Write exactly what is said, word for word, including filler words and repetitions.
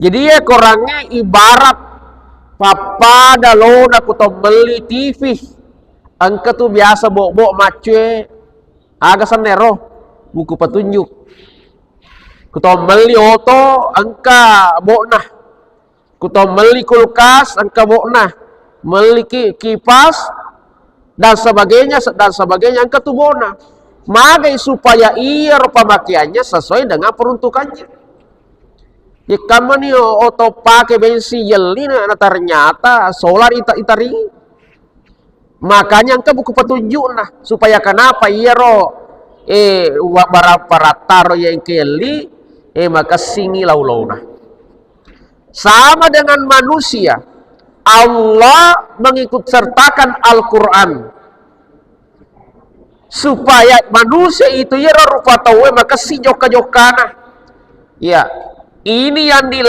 Jadi, iya korangnge ibarat pappada lona ku to melli T V. Engka tu biasa bok-bok maccue, aga sennero, buku petunjuk. Ku to melli oto, engka bokna. Ku to melli kulkas, engka bokna. Melli ki-, kipas, dan sebagainya, dan sebagainya, engka tu bokna. Magai supaya iyaro pemakeannya sesuai dengan peruntukannya. Yekkammani oto pake bensin yelli na, na ternyata solar ita-, itari. Makanya engka buku petunjukna supaya kenapa iyaro, eh, wa-, barang parattaro yang kelli, eh, makessingi laulona. Sama dengan manusia, Allah mengikut sertakan Al-Quran supaya manusia itu iyaro rupa tauwe makessing jokka-jokkana. Ya, ini yang dilarang